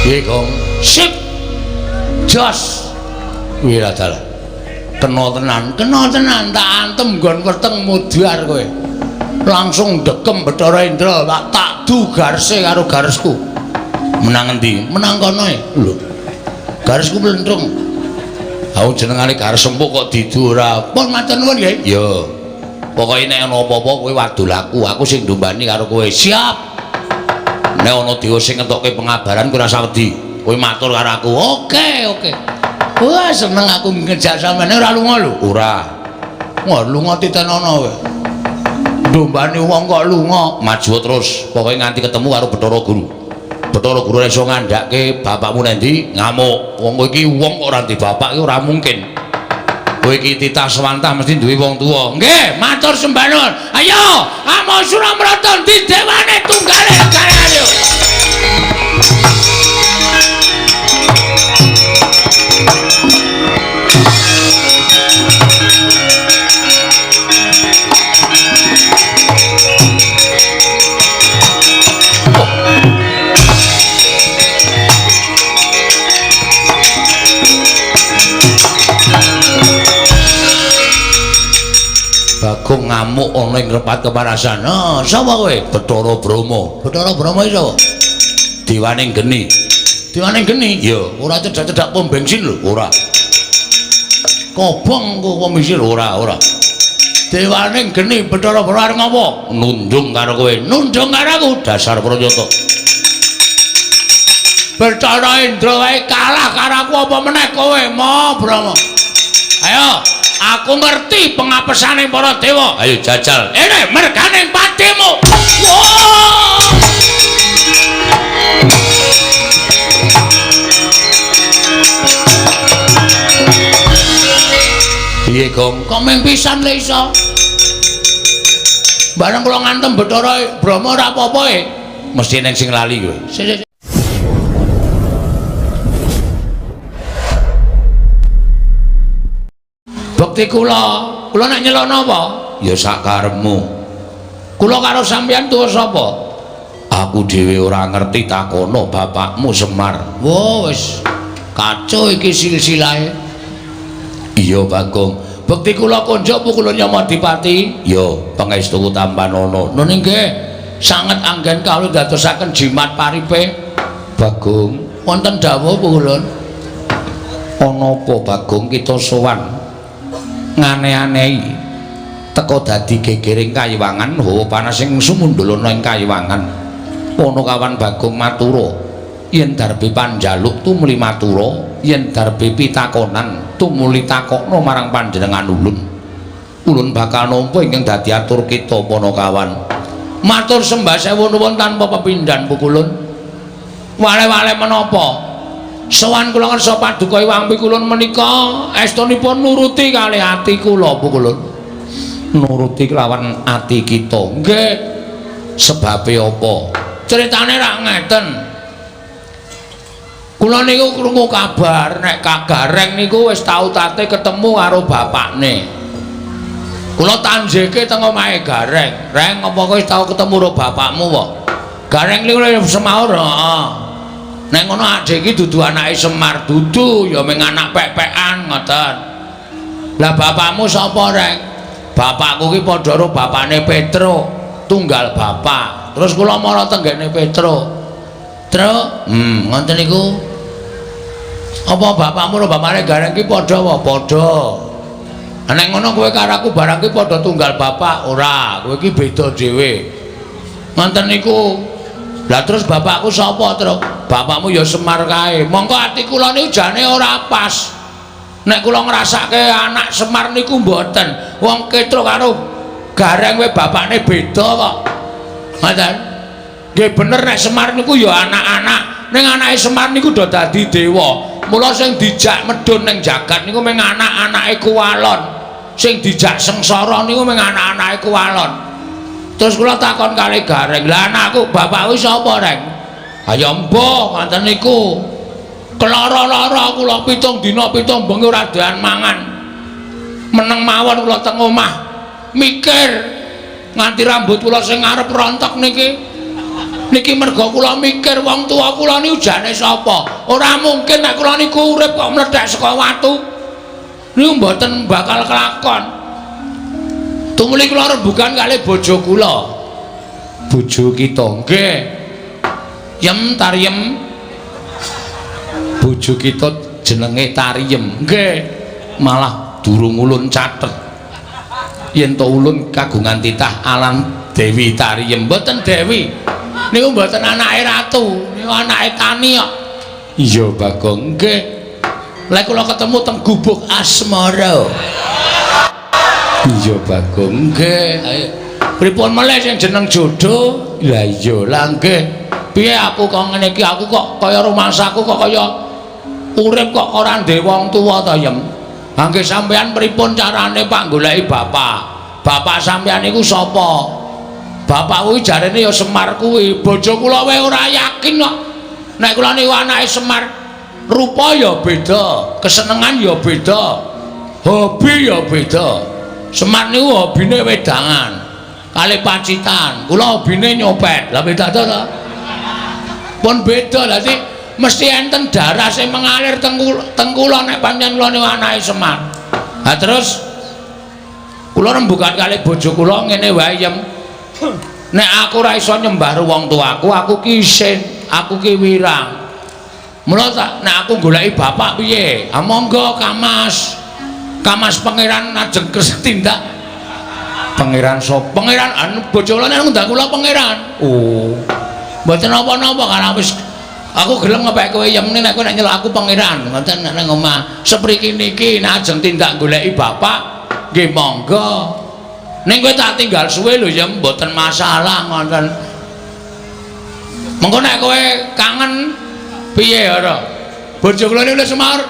Piye, Gong? Sip. Jos. Wira dalah. Kena tenan tak antem nggon weteng mudhar kowe. Langsung dekem Bathara Indra, tak du garse karo garesku. Menang endi? Menang kono e. Lho. Garesku mlentrung. Aku jenengane gares empuk kok didu ora. Pun matur nuwun nggih. Ya. Pokoke nek ana apa-apa kowe wadul aku, aku sing ndombani karo kowe. Siap. Nek ana dewa sing ngentokke pengabaran kowe ora usah wedi. Kowe matur karo aku. Oke, oke. Wah, seneng aku ngejak sampeyan ora lunga lho. Ora. Wah, lunga titenono kowe. Ndombani wong kok lunga, maju terus. Pokoke nganti ketemu karo Bathara Guru. Bathara Guru ora iso ngandhake bapakmu nang ndi, ngamuk. Wong kowe iki wong kok ora ndek bapak iki ora mungkin. Kowe iki titah sewantah mesti duwe wong tuwa. Nggih, matur sembah nuwun. Ayo, Amo Suramrata ndi dewane tunggale negara ayo. Bagong ngamuk ana ing repat kepanasan. "Ah, sapa kowe?" "Bathara Brahma." "Bathara Brahma iki sapa?" "Dewaning geni." "Dewaning geni?" "Ya, ora cedhak-cedhak pom bensin lho." "Ora." "Kobong kok pom bensin?" "Ora, ora." "Dewaning geni Bathara Brahma arep ngopo?" "Nundung karo kowe." "Nundung karo aku?" Dasar pranyata. Bathara Indra wae kalah karo aku apa meneh kowe, Ma Brahma. Ayo, aku ngerti pengapesane para dewa. Ayo jajal. Ini merganing patimu. Wah! Piye, Gong? Kok mung pisan le iso? Bareng kula ngantem Bathara Brahma ora apa-apa e. Mesti neng sing lali kowe. Sik. Bekti kula, kula nek nyelok napa? Ya sak karepmu. Kula karo sampeyan tuwa sapa? Aku dhewe ora ngerti, takono bapakmu Semar. Wah, wis kacau iki silsilahe. Iya, Bagong. Bekti kula konjuk pukul Nyama Dipati. Ya, pangestuku tampanana. Nun inggih, sanget anggen kawula dadosaken jimat paripe. Bagong, wonten dawuh pukulun. Ana apa, Bagong? Kita sowan ngane-anehi teka dadi gegering kayiwangan, hawa panas sing sumundul ana ing kayiwangan. Panakawan Bagong matura, yen darbe panjaluk tumuli matura, yen darbe pitakonan tumuli takokna marang panjenengan ulun. Ulun bakal nampa ingkang dadi atur kita panakawan. Matur sembah sewu nuwun tanpa pepindhan pukulun. Wale-wale menapa? Sowan kula ngersa paduka Iwang Pikulun menika estunipun nuruti kalih ati kula pukulun. Nuruti kelawan ati kita. Nggih. Sebabe apa? Critane rak ngeten. Kula niku krungu kabar nek Kagareng niku wis tau tate ketemu karo bapakne. Kula tanjeke teng omahe Gareng. "Reng, apa kowe wis tau ketemu karo bapakmu wae?" Gareng niku semaur, heeh. Nek ngono adhe iki dudu anake Semar, dudu ya mung anak pek-pekan ngoten. Lah bapakmu sapa, Reng? Bapakku ki padha karo bapakne Petro, tunggal bapak. Terus kula mara tenggene Petro. "Tru, ngoten niku. Apa bapakmu karo bapakne Gareng ki padha apa?" "Padha." "Nek ngono kowe karo aku barang ki padha tunggal bapak?" "Ora, kowe ki beda dhewe." "Ngoten niku. Lah terus bapakku sapa, Tru?" "Bapakmu ya Semar kae." Mongko ati kula niku jane ora pas. Nek kula ngrasake anak Semar niku mboten. Wong Ketro karo Gareng kowe bapakne beda kok. Ngoten. Nggih bener nek Semar niku ya anak-anak. Ning anake Semar niku do dadi dewa. Mula sing dijak medhun ning jagat niku mung anak-anake Kuwalon. Sing dijak sengsara niku mung anak-anake Kuwalon. Terus kula takon kali Gareng, "Lah anakku bapakku sapa, Reng?" "Ayo mbuh ngoten niku. Kelara-lara kula 7 dina 7 bengi ora doyan mangan. Meneng mawon kula teng omah. Mikir nganti rambut kula sing ngarep rontok niki. Niki mergo kula mikir wong tuwa kula niku jane sapa? Ora mungkin nek kula niku urip kok mlethek saka watu. Niku mboten bakal kelakon. Tumuli kula rembugan kalih bojo kula. Bojo kita nggih. Yem Tariem. Bojo kita jenenge Tariem. Nggih. Malah durung ulun catet. Yen to ulun kagungan titah alan Dewi Tariem. Mboten Dewi. Niku mboten anake ratu, niku anake tani kok. Iya, Bagong. Nggih. Lek kula ketemu teng gubuk asmara. Iya, Bagong. Nggih. Ayo. Pripun melih sing jeneng jodoh? Lah iya, lah nggih. Piye aku kok ngene iki? Aku kok kaya rumangsaku kok kaya urip kok ora ndek wong tuwa ta, Yem? Ha nggih sampean pripun carane Pak goleki bapak? Bapak sampean niku sapa? Bapak kuwi jarene ya Semar kuwi. Bojo kula wae ora yakin kok. Nek kula niku anake Semar, rupa ya beda, kesenengan ya beda, hobi ya beda. Semar niku hobine wedangan, kalih Pacitan. Kula hobine nyopet. Lah beda to ta? Pun beda. Dadi mesti enten darah sing mengalir teng kula nek pancen kula niku anake Semar. Ha terus kula rembugan kalih bojo kula ngene wae, Yem. Nek aku ora iso nyembah wong tuaku, aku ki isin, aku ki wirang. Mula tak nek aku goleki bapak piye? Ah monggo Kamas. Kamas pangeran ajeng tindak. Pangeran sapa? Pangeran anu bojo kula nek ngundang kula pangeran. Oh. Mboten napa-napa karena wis aku gelem ngepek kowe Yem nek kowe nek nyeluk aku pangeran. Ngoten nek nang omah. Sepriki niki nek ajeng tindak goleki bapak, nggih monggo. Ning kowe tak tinggal suwe lho ya mboten masalah ngoten. Mengko nek kowe kangen piye ora? Bojo kula niku wis semaur.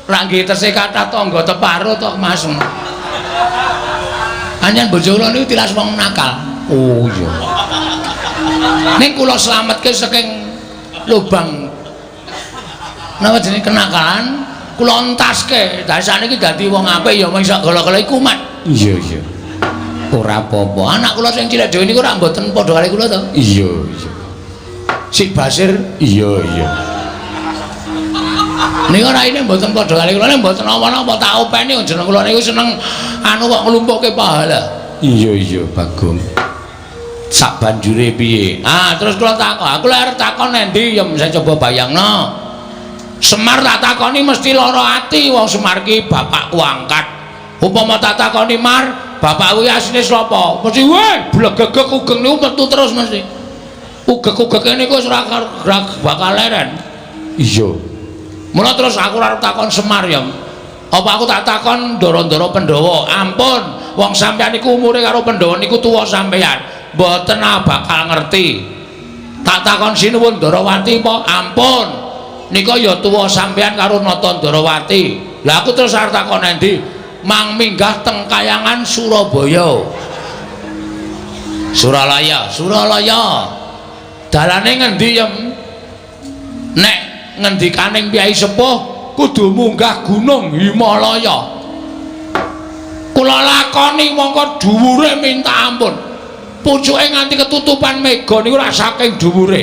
Ra nggih tesih kathah tangga teparo to Mas. Anjen bojo kula niku tilas wong nakal. Oh iya. Ning kula slametke saking lubang napa jenenge kenakalan, kula entaske. Dadi saniki dadi wong apik ya mung iso gala-gala iku kumat. Iya iya. Ora apa-apa. Anak kula sing cilik dhewe niku ora mboten padha kali kula to? Iya, iya. Si Basir, iya, iya. Niku raine mboten padha kali kula, nek mboten napa-napa tak openi jeneng kula niku seneng anu kok nglumpukke pahala. Iya, iya, Bagong. Sak banjure piye? Ah, terus kula takon, aku lek arep takon endi ya saya coba bayangno. Semar tak takoni mesti lara ati wong Semar ki bapakku angkat. Upama tak takoni Mar, bapak kuwi asline sapa? Mesti weh blegegeg ugeng niku metu terus mesti. Ugeg-ugege niku wis ora bakal leren. Iya. Mula terus aku ora takon Semar ya. Apa aku tak takon ndara-ndara Pandhawa? Ampun, wong sampeyan niku umure karo Pandhawa niku tuwa sampeyan. Mboten bakal ngerti. Tak takon Sinuwun Ndarawati apa? Ampun. Nika ya tuwa sampeyan karo Nata Ndarawati. Lah aku terus arep takon endi? Mang minggah teng Kayangan Surabaya. Suralaya, Suralaya. Dalane ngendi Yem? Nek ngendikaning Kyai Sepuh kudu munggah gunung Himalaya. Kula lakoni mongko dhuwure minta ampun. Pucuke nganti ketutupan mega niku ora saking dhuwure.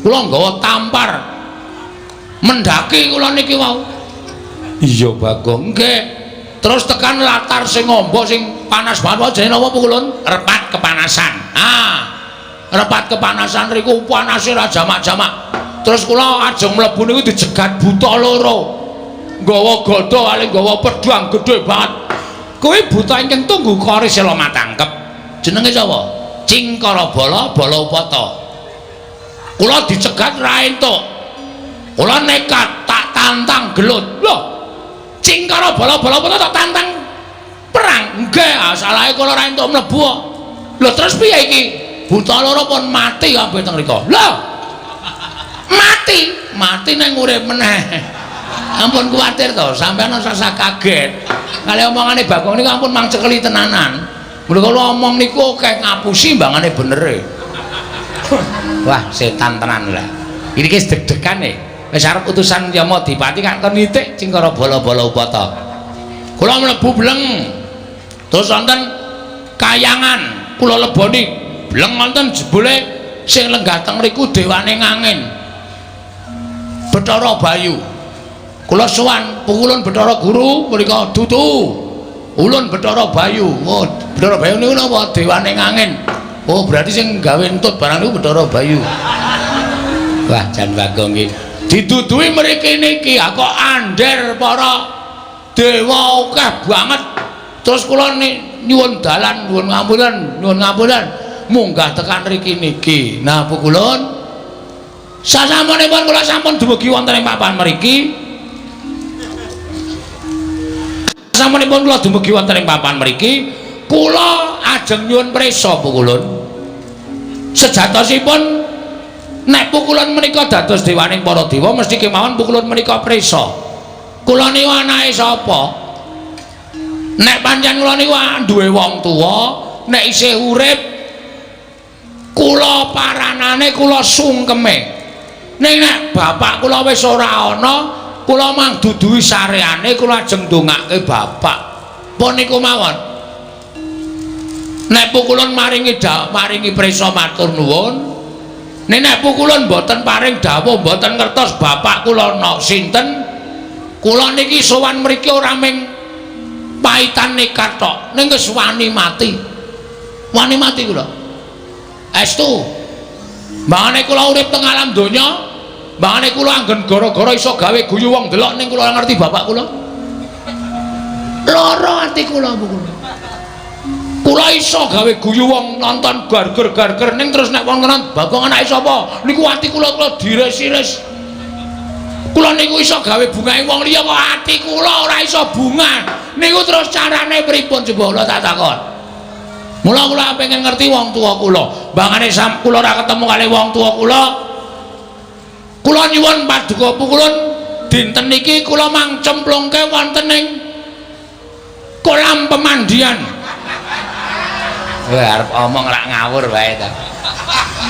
Kula nggawa tampar. Mendaki kula niki wau. Iya Bagong, nggih. Terus tekan latar sing ngombo sing panas banget jenenge napa Pukulun? Repat kepanasan. Ah. Repat kepanasan riku panase ra jamak-jamak. Terus kula ajeng mlebu niku dijegat buta loro. Nggawa gada kali nggawa pedhang gedhe banget. Kuwi buta ingkang tunggu kori sela matangkep. Jenenge sapa? Cingkara Bala Bala Upata. Kula dicegat ra entuk. Kula nekat tak tantang gelut. Lho, Cingkara Bala Bala Upata tak tantang perang. Nggih, salahe kula ra entuk mlebu kok. Lho terus piye iki? Buta loro pun mati kabeh teng mriku. Lho. Mati, mati nang urip meneh. Ampun kuwatir to, sampeyan ora usah kaget. Kali omongane Bagong niku ampun mang cekeli tenanan. Mula kula omong niku akeh ngapusi mbangane benere. Wah, setan tenan lah. Iki wis deg-degan e. Wis arep utusan Yama Dipati kak kon nitik Cingkara Bala-bala Upata. Kula mlebu bleng. Terus wonten Kayangan kula leboni bleng wonten jebule sing lenggah teng mriku dewane ngangin. Bathara Bayu. Kula sowan pukulun Bathara Guru mriku dudu. Ulun Bathara Bayu. Oh, Bathara Bayu niku napa? Dewane ngangin. Oh, berarti sing gawe entut barang niku Bathara Bayu. Wah, jan Bagong iki. Diduduhi mriki niki, kok ander para dewa akeh banget. Terus kula nyuwun dalan, nyuwun ngapunten, nyuwun ngapunten, munggah tekan mriki niki. Nah, pukulun sasampunipun kula sampun dumugi wonten ing papan mriki. Sasampunipun kula dumugi wonten ing papan mriki, kula ajeng nyuwun prisa pukulun. Sejatosipun nek pukulun menika dados dewaning para dewa mesti kemawon pukulun menika prisa. Kula niku anake sapa? Nek pancen kula niku duwe wong tuwa, nek isih urip kula paranane kula sungkeme. Ning nek bapak kula wis ora ana, kula mang duduhi sareane kula ajeng ndongake bapak. Pun niku mawon. Nek pukulun maringi maringi prisa matur nuwun. Nek nek pukulun mboten paring dawuh, mboten ngertos bapak kula nok sinten, kula niki sowan mriki ora ming paitan nekat tok, ning wis wani mati. Wani mati kula. Estu. Mbangane kula urip teng alam donya, mbangane kula anggen gara-gara iso gawe guyu wong delok ning kula ngerti bapak kula. Lara ati kula pukulun. Kula iso gawe guyu wong nonton garger-garger ning terus nek wong nonton Bagong anake sapa? Niku ati kula kula diris-iris. Kula niku iso gawe bungahe wong liya kok ati kula ora iso bunga. Niku terus carane pripun coba kula tak takon. Mula kula pengen ngerti wong tuwa kula. Bangane sam kula ora ketemu kali wong tuwa kula. Kula nyuwun paduka pukulun dinten niki kula mang cemplungke wonten ing kolam pemandian. Wah, arep omong rak ngawur wae ta.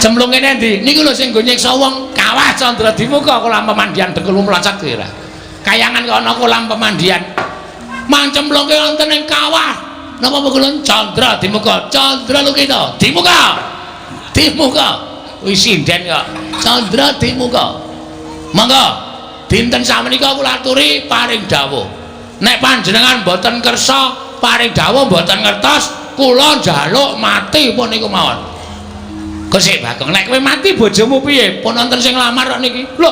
Cemplunge endi? Niku lho sing nggo nyiksa wong Kawah Candra Dimuka kolam pemandian dengkul mlocot kuwi ora. Kayangan kok ana kolam pemandian. Mang cemplungke wonten ing kawah. Napa pukulun Candra Dimuka? Candra Lukita. Dimuka. Dimuka. Wis sinden kok. Candra Dimuka. Monggo dinten samenika kula aturi paring dawuh. Nek panjenengan mboten kersa paring dawuh mboten ngertos, kula njaluk mati pun niku mawon. Kok sik Bagong, nek kowe mati bojomu piye? Pun wonten sing nglamar kok niki. Lho.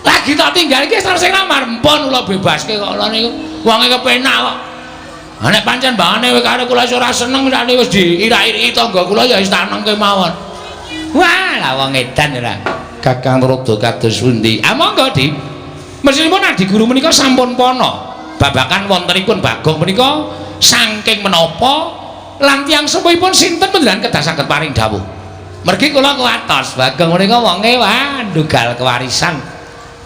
Lagi tak tinggal iki wis sing nglamar, mpun kula bebaske kok kula niku. Wonge kepenak kok. Ha nek pancen bangane kowe karo kula wis ora seneng sakniki wis diirak-iriki tangga kula ya wis tak nengke mawon. Wah, lah wong edan ora. Kakang Rada kados pundi? Ah monggo, Dik. Mesinipun Adi Guru menika sampun pana. Babakan wontenipun Bagong menika saking menapa lan tiyang sepuhipun sinten panjenengan kedah saged paring dawuh. Mergi kula kuwatos Bagong menika wonge wah ndugal kewarisan.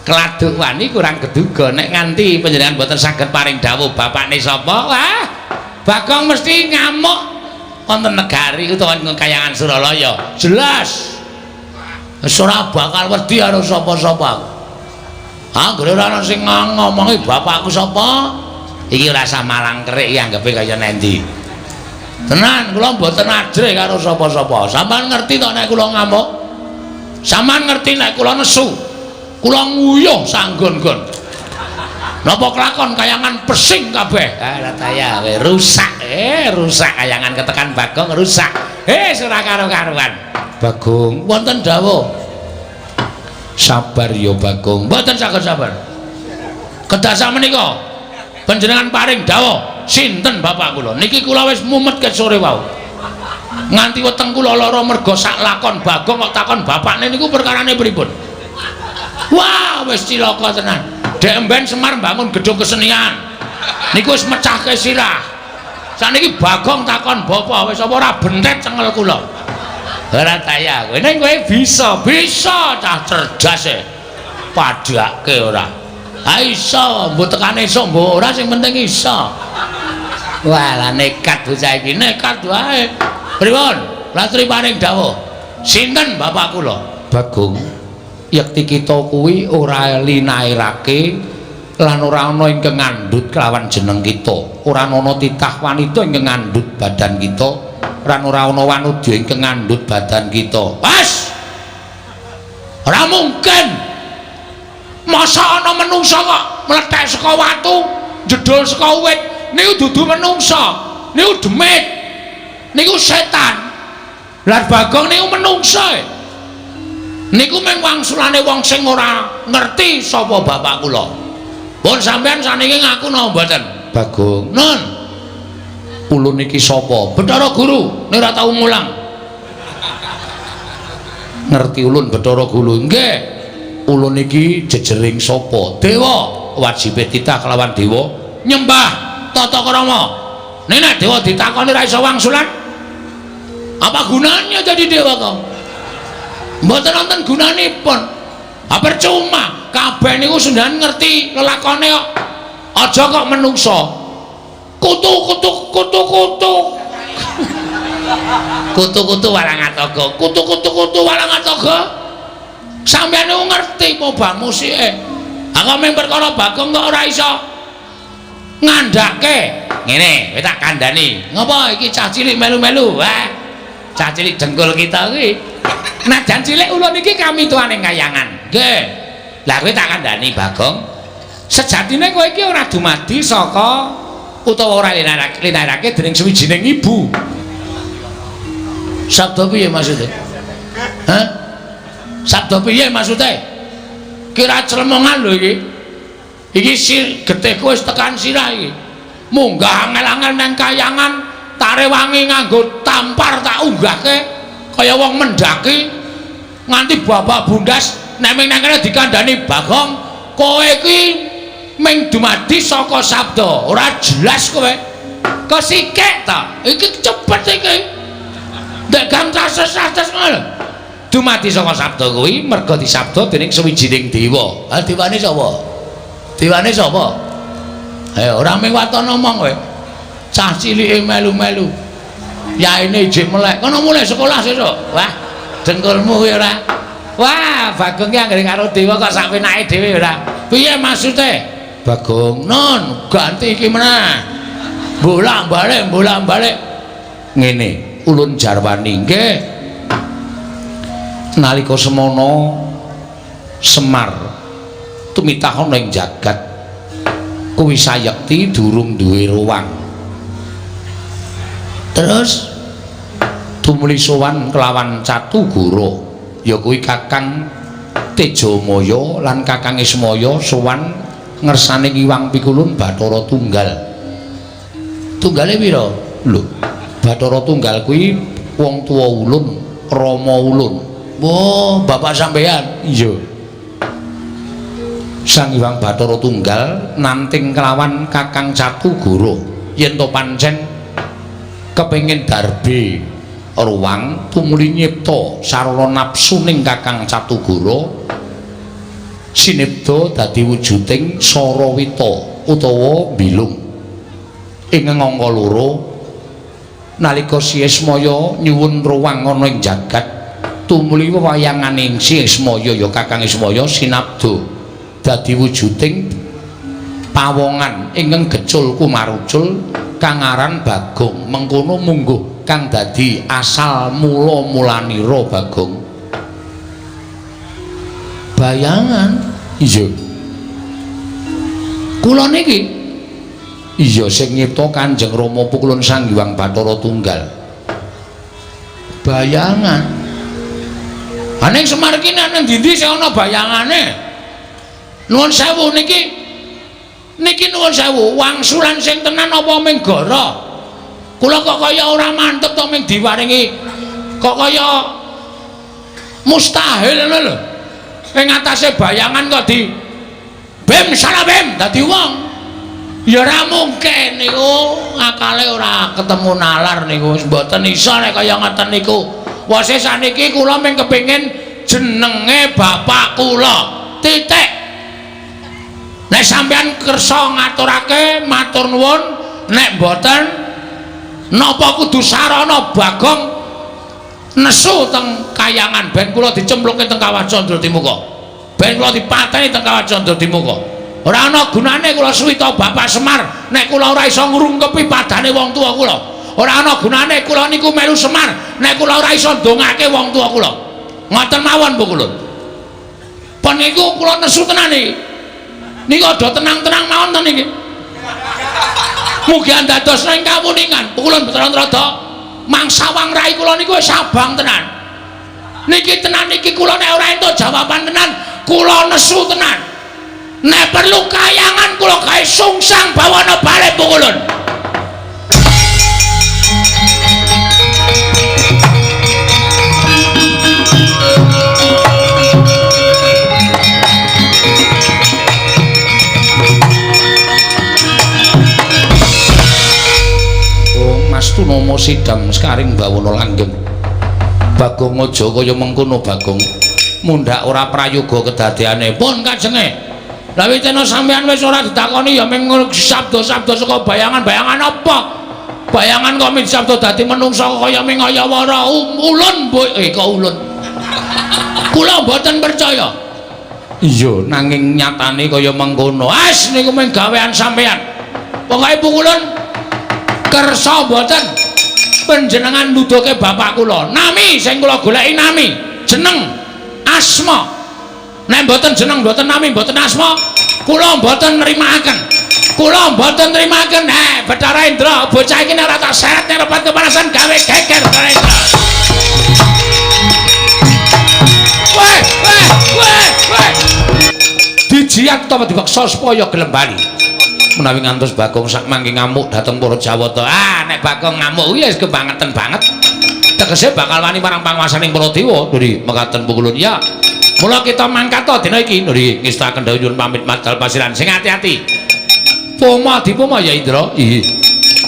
Keladuk wani kurang keduga nek nganti panjenengan boten saged paring dawuh bapakne sapa? Wah, Bagong mesti ngamuk wonten negari utawa kayangan Suralaya. Jelas. Wis ora bakal wedi karo sapa-sapa aku. Anggere ora ana sing ngomongi bapakku sapa, iki ora usah malang kerik iki anggepe kaya nendi. Tenan, kula mboten ajrih karo sapa-sapa. Sampeyan ngerti to nek kula ngamuk? Sampeyan ngerti nek kula nesu? Kula nguyuh sanggon-gon. Napa kelakon kayangan pesing kabeh? Ah, ya rusak. Rusak kayangan ketekan Bagong rusak. Ora karo-karuan. Bagong, wonten dawuh. Sabar ya Bagong. Mboten saged sabar. Kedah menika panjenengan paring dawuh sinten bapak kula. Niki kula wis mumet ket sore wau. Nganti weteng kula lara merga sak lakon Bagong kok takon bapakne niku perkarane pripun? Wah, wis cilaka tenan. Dek emben Semar mbangun gedung kesenian. Niku wis mecahke sirah. Saniki Bagong takon bapak wis apa ora bentet cengel kula. Ora daya kowe. Ning kowe bisa, bisa cah cerdas e. Padhake ora. Ha iso, mbok tekane iso mbok ora sing penting iso. Wah, lah nekat bocah iki, nekat wae. Pripun? Latri paring dawuh. Sinten bapak kula? Bagong. Yekti kita kuwi ora linairake Lan ora ana ingkang ngandhut kelawan jeneng kita. Ora ana titah wanita ingkang ngandhut badan kita, lan ora ana wanudya ingkang ngandhut badan kita. Pas. Ora mungkin. Masa ana menungsa kok mlethek saka watu, jedul saka wit, niku dudu menungsa, niku demit. Niku setan. Lah Bagong niku menungsa. Niku mung wangsulane wong sing ora ngerti sapa bapak kula. Pun sampean saniki ngaku napa mboten? Bagong. Nun. Ulun iki sapa? Bathara Guru, nek ora tau mulang. Ngerti ulun Bathara Guru? Nggih. Ulun iki jejering sapa? Dewa. Wajibe titah kelawan dewa nyembah tata krama. Nek nek dewa ditakoni ra iso wangsulan, apa gunanya jadi dewa kok? Mboten wonten gunanipun. Ha percuma, kabeh niku sendan ngerti lelakone kok. Aja kok menungsa. Kutu kutu kutu kutu. Kutu kutu walang atoga. Kutu kutu kutu walang atoga. Sampeyan niku ngerti apa musike. Ha kok mung perkara Bagong kok ora iso ngandhake. Ngene, kowe tak kandhani. Ngopo iki cah cilik melu-melu? Wah. Cah cilik dengkul kita kuwi. Najan cilik ulun iki kami tuane kayangan. Nggih. Lah kowe tak kandhani Bagong. Sejatine kowe iki ora dumadi saka utawa ora linarake dening suwijining ibu. Sabda piye maksude? Hah? Sabda piye maksude? Kira clemongan lho iki. Iki getihku wis tekan sirah iki. Munggah angel-angel nang kayangan, tarewangi nganggo tampar tak unggahke kaya wong mendaki nganti babak bundas nek ming nang kene dikandhani Bagong, kowe iki ming dumadi saka sabda, ora jelas kowe. Kesikek ta? Iki cepet iki. Ndek gang cases-cases ngono lho. Dumadi saka sabda kuwi merga disabda dening suwijining dewa. Ha dewane sapa? Dewane sapa? Ayo ora mung waton omong kowe. Cah cilike melu-melu. Yaene ijik melek. Kono mulih sekolah sesuk. Wah, dengkulmu kuwi ora. Wah, Bagong ki anggere karo dewa kok sak penake dhewe ora. Piye maksude? Bagong, non, ganti iki meneh. Bolak-balik, bolak-balik. Ngene, ulun jarwani nggih. Nalika semono Semar tumitah ana ing jagat kuwi sayekti durung duwe ruwang. Terus tumuli sowan kelawan Catugara, ya kuwi Kakang Tejamaya lan Kakang Ismaya sowan ngersane Iwang Pikulun Bathara Tunggal. Tunggale pira? Lho, Bathara Tunggal kuwi wong tuwa ulun, rama ulun. Oh, bapak sampeyan? Iya. Sang Hyang Bathara Tunggal nanting kelawan Kakang Catugara yen to pancen kepengin darbe ruwang tumuli nyipta sarana nafsu ning Kakang Catugara sinebda dadi wujuding Sarawita utawa Bilung. Ing angka loro nalika Si Ismaya nyuwun ruwang ana ing jagat tumuli wewayangane Si Ismaya ya Kakang Ismaya sinabda dadi wujuding pawongan ingkang gecul kumarucul kang aran Bagong. Mengkono mungguh kang dadi asal mula mulanira Bagong. Bayangan iya kula niki iya sing nyipta Kanjeng Rama Pukulun Sang Hyang Bathara Tunggal. Bayangan. Ha ning Semar iki nek nang ndi sing ana bayangane? Nuwun sewu niki, niki nuwun sewu wangsulan sing tenan apa ming gara? Kula kok kaya ora mantep to ming diwaringi kok kaya mustahil ngono lho. Ing atase bayangan kok di bim salah bim dadi wong. Ya ora mungkin niku, akale ora ketemu nalar niku, mboten iso nek kaya ngoten niku. Wase saniki kula mung kepengin jenenge bapak kula. Titik. Nek sampeyan kersa ngaturake matur nuwun, nek mboten napa kudu sarana Bagong nesu teng kayangan ben kula dicemplungke teng Kawah Candra Dimuka. Ben kula dipateni teng Kawah Candra Dimuka. Ora ana gunane kula suwita Bapak Semar nek kula ora iso ngrungkepi padane wong tuwa kula. Ora ana gunane kula niku melu Semar nek kula ora iso ndongake wong tuwa kula. Ngoten mawon Bu Kulun. Pun niku kula nesu tenan iki. Niku aja tenang-tenang mawon to niki. Mugi andados ing kawuningan. Bu Kulun Bathara Narada mangsawang rai kula niku wis abang tenan. Niki tenan niki kula nek ora entuk jawaban tenan, kula nesu tenan. Nek perlu kayangan kula gawe sungsang bawana balik Bu Kulun. Oh Mas Tunomo sidang sekaring bawana langgeng. Bagong aja kaya mengkono Bagong. Mundhak ora prayoga kedadeane. Pun kajenge. Lah witena sampean wis ora ditakoni ya mung sabda-sabda saka bayangan-bayangan apa? Bayangan kok mung sabda dadi menungsa kaya mung kaya wara ulun kok ulun. Kula mboten percaya. Iya, nanging nyatane kaya mengkono. As niku mung gawean sampean. Pokoke pukulun kersa mboten panjenengan nuduhke bapak kula. Nami sing kula goleki nami, jeneng, asma. Nek mboten jeneng, mboten nami, mboten asma, kula mboten nrimakaken. Kula mboten nrimakaken. Bathara Indra, bocah iki nek ora tak seret nek repat kepanasan gawe geger Bathara Indra. Weh, weh, weh, weh. Dijiat utawa dipaksa supaya gelem bali. Menawi ngantos Bagong sak mangke ngamuk dhateng para Jawata. Ah, nek Bagong ngamuk kuwi wis kebangetan banget. Tegese bakal wani marang panguwasaning para dewa. Nggih, mekaten pukulun ya. Mula kita mangkat dina iki. Nggih, ngestaken dawuh nyuwun pamit madal pasiran. Sing ati-ati. Poma dipoma ya Indra. Nggih.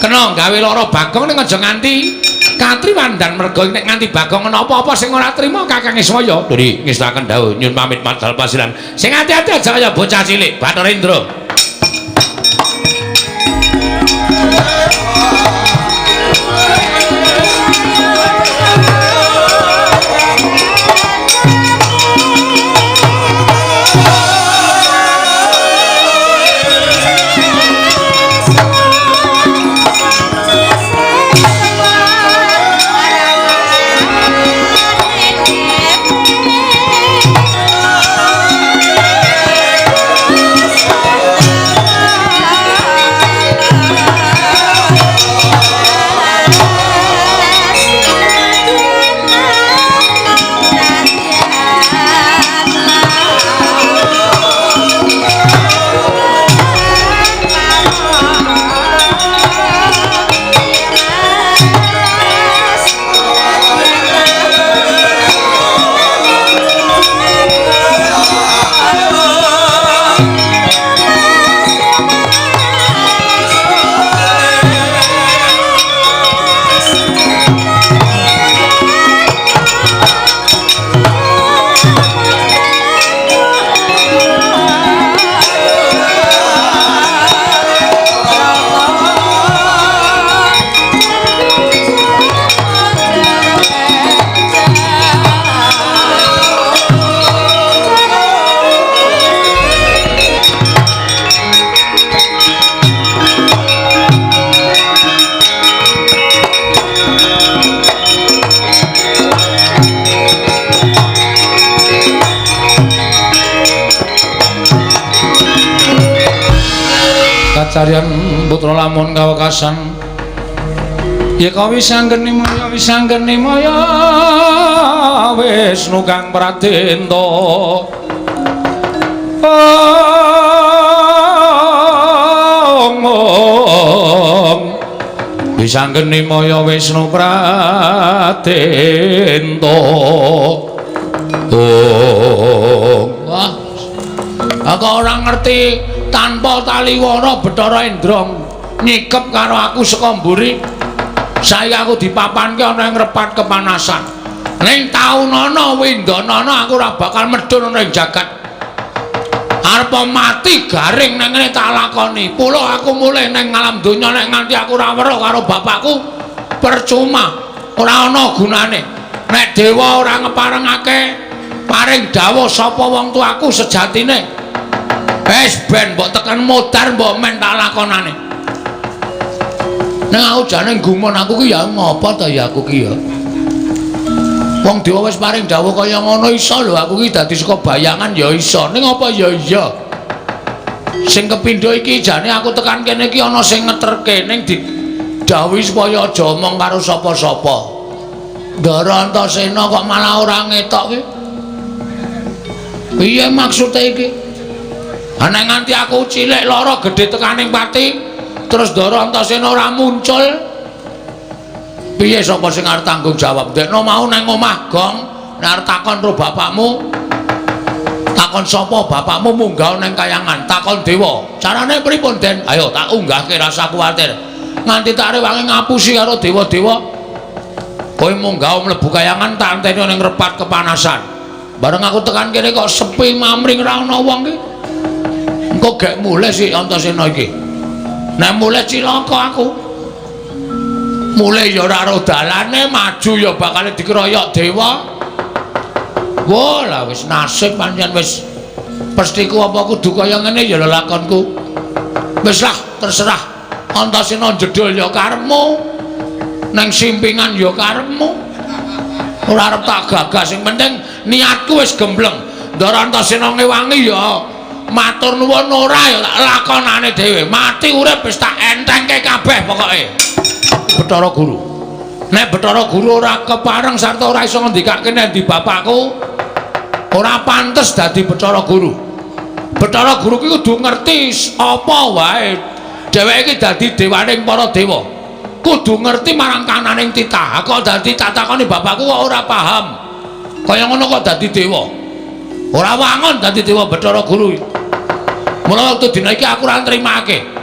Kena gawe lara Bagong ning aja nganti katriwandan merga nek nganti Bagong ana apa-apa sing ora trima Kakang Ismaya. Nggih, ngestaken dawuh nyuwun pamit madal pasiran. Sing ati-ati aja kaya bocah cilik Bathara Indra. Kacarian putra lamun kawekasan ya kawi sanggeni maya wis sanggeni maya Wisnu kang pradenta ong wis sanggeni maya Wisnu pradenta ong. Wah, aku ora ngerti tanpa taliwara Bathara Indra nyikep karo aku saka mburi. Saiki aku dipapanke ana ing repat kepanasan. Ning taunana windanana aku ora bakal medhun ana ing jagat. Arep mati garing nang ngene tak lakoni. Pula aku mulih ning alam donya nek nganti aku ora weruh karo bapakku percuma, ora ana gunane. Nek dewa ora ngeparengake paring dawuh sapa wong tuaku sejatine, Wis ben mbok tekan modar mbok men tak lakonane. Ning aku jane gumun aku ki ya ngopo ta ya aku ki ya. Wong dewa wis paring dawuh kaya ngono iso lho aku ki dadi saka bayangan ya iso. Ning apa ya iya. Sing kepindho iki jane aku tekan kene iki ana sing ngeterke ning didhawuhi supaya aja omong karo sapa-sapa. Ndara Antasena kok malah ora ngetok ki. Piye maksude iki? Ha nek nganti aku cilik lara gedhe tekaning pati terus Ndara Antasena ora muncul. Piye sapa sing arep tanggung jawab? Ndekno mau nang omah Gong, nek arep takon karo bapakmu, takon sapa bapakmu munggah nang kayangan, takon dewa. Carane pripun, Den? Ayo tak unggahke rasa kuwatir. Nganti tak rewangi ngapusi karo dewa-dewa. Kowe munggah mlebu kayangan tak anteni ning repat kepanasan. Bareng aku tekan kene kok sepi mamring ra ana wong ki. Engko gek mulih si Antasena iki. Nek mulih cilaka aku. Mulih ya ora ro dalane, maju ya bakal dikeroyok dewa. Wah, lah wis nasib pancen wis pestiku apa kudu kaya ngene ya lelakonku. Wis lah, terserah. Antasena jedul ya karepmu. Neng simpingan ya karepmu. Ora arep tak gagas, sing penting niatku wis gembleng. Ndara Antasena ngewangi ya matur nuwun ora ya tak lakonane dhewe. Mati urip wis tak entengke kabeh pokoke. Bathara Guru. Nek Bathara Guru ora kepareng sarta ora iso ngendikake nek ndi bapakku, ora pantes dadi Bathara Guru. Bathara Guru ki kudu ngerti apa wae. Dheweke iki dadi dewaning para dewa. Kudu ngerti marang kananing titah. Kok dadi tak takoni bapakku kok ora paham. Kaya ngono kok dadi dewa. Ora wangun dadi dewa Bathara Guru. Mula wektu dina iki aku ora nrimake.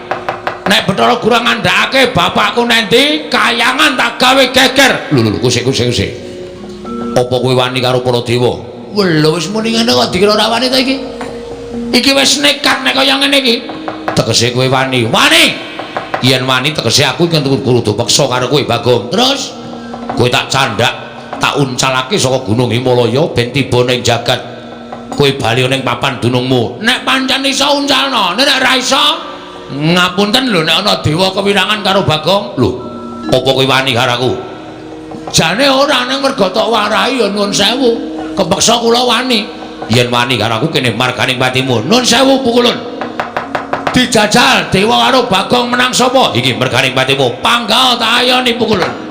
Nek Bathara Guru ngandhakake bapakku nendi, kayangan tak gawe geger. Lho lho kusik kusik kusik. Apa kowe wani karo para dewa? Lho wis muni ngene kok dikira ora wani ta iki? Iki wis nekat nek kaya ngene iki. Tegese kowe wani. Wani. Yen wani tegese aku iki kudu peksa karo kowe Bagong. Terus kowe tak candhak, tak uncalake saka Gunung Himalaya ben tiba ning jagat. Kowe bali ning papan dunungmu. Nek pancen iso uncalno, nek ora iso ngapunten lho nek ana dewa kewirangan karo Bagong. Lho, apa kowe wani karo aku? Jane ora, ning mergo tok warahi ya nuwun sewu. Kepeksa kula wani. Yen wani karo aku kene marganing patimu. Nuwun sewu pukulun. Dijajal dewa karo Bagong menang sapa? Iki merganing patimu. Panggal tak ayoni pukulun.